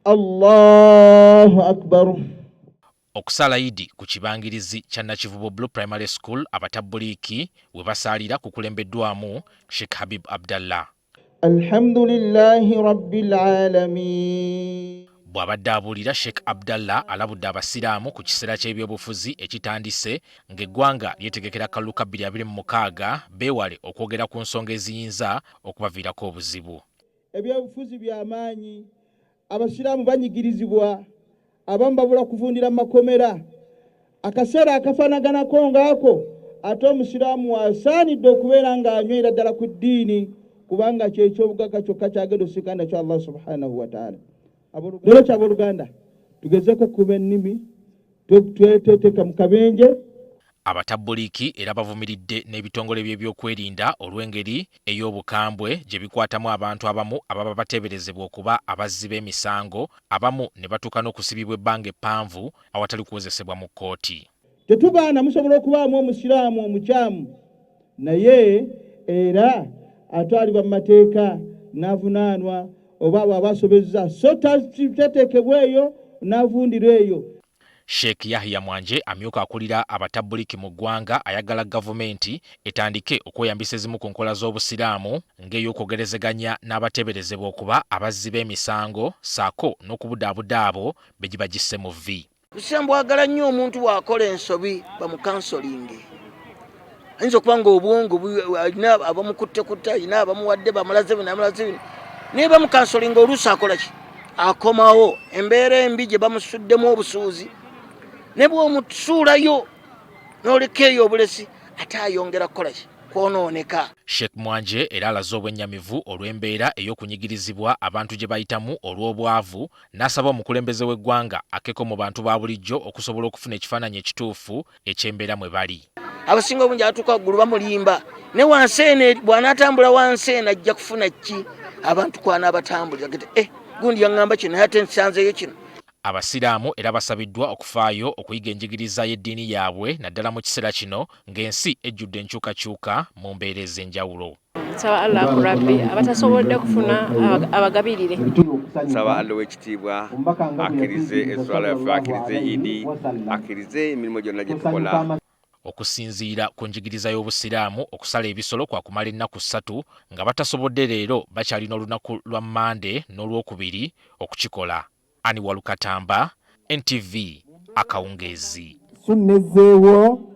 Allahu akbar. Okusaala Idi ku kibangirizi kya Nakivubo Blue Primary School abatabbuliiki we basaalira kukulembeddwamu Sheikh Habib Abdallah. Alhamdulillahi rabbil alamin. Bw'abadde abuulira, Sheikh Abdallah alabudde Abasiraamu ku kiseera ky'ebyobufuzi ekitandise ng'eggwanga lyetegekera akalulu ka 2026 beewale okwogera ku nsonga eziyinza okubaviirako obuzibu. Ebyobufuzi by'amaanyi, Abasiraamu banyigirizibwa, abamu babula kuvundira mu makomera. Akaseera akafaanaganako ng'ako ate Omusiraamu asaanidde okubeera ng'anywera ddala ku ddiini kubanga kyekyobugagga kyokka kyagenda osisinkana nakyo Allah subhanahu wataala. Nolwekyo abooluganda, tugezeeko okukuuma ennimi, tweteeka mu kabenje. Abatabbuliiki era bavumiridde n'ebitongole by'ebyokwerinda olw'engeri ey'obukambwe gye bikwatamu abantu abamu ababa bateeberezebwa okuba abazzi b'emisango abamu ne batuuka n'okusibibwa ebbanga eppanvu awatali kuwozesebwa mu kkooti. Tetugaana musobola okubaamu Omusiraamu omukyamu naye era atwalibwa mu mateeka n'avunaanwa oba bw'aba asobezza so tateekebwa eyo n'avundira eyo. Sheikh Yahya Mwanje amyuka akulira Abatabbuliiki mu ggwanga ayagala gavumenti etandike okweyambisa ezimu ku nkola z'Obusiraamu ng'ey'okwogerezeganya n'abateeberezebwa okuba abazzi b'emisango ssaako n'okubudaabuda abo be giba gisse mu vvi. Obusiraamu bwagala nnyo omuntu bw'akola ensobi bamukansolinge. Ayinza okuba nga obwongo alina abamukuttekutte, alina abamuwadde, bamulaze bino, amulaze bino, naye bamukansolinga oluusi akola ki? Akomawo. Embeera embi gye bamusuddemu obusuuzi, ne bw'omusuulayo n'oleka eyo obulesi, ate ayongera kukola ki? Kwonooneka. Sheikh Mwanje era alaze obwennyamivu olw'embeera ey'okunyigirizibwa abantu gye bayitamu olw'obwavu n'asaba omukulembeze w'eggwanga akkeko mu bantu ba bulijjo okusobola okufuna ekifaananyi ekituufu eky'embeera mwe bali. Abasinga obungi abatuuka waggulu bamulimba, ne wansi eno bw'anaatambula wansi eno ajja kufuna ki? Abantu kw'anaabatambulira gete eh, gundi yaŋŋamba kino naye ate nsanzeeyo kino. Abasiraamu era basabiddwa okufaayo okuyiga enjigiriza y'eddiini yaabwe naddala mu kiseera kino ng'ensi ejjudde enkyukakyuka mu mbeera ez'enjawulo. Nsaba Allah Rabbi abatasobodde kufuna abagabirire. Nsaba Allah ow'ekitiibwa akkirize esswala yaffe, akkirize Idi, akkirize emirimu gyonna gye tukola. Okusinziira ku njigiriza y'Obusiraamu, okusala ebisolo kwa kumala ennaku ssatu nga batasobodde leero bakyalina olunaku lwa Mmande n'Olwokubiri okukikola. Aniwal Katamba, NTV, akawungeezi. Sunna ezzeewo.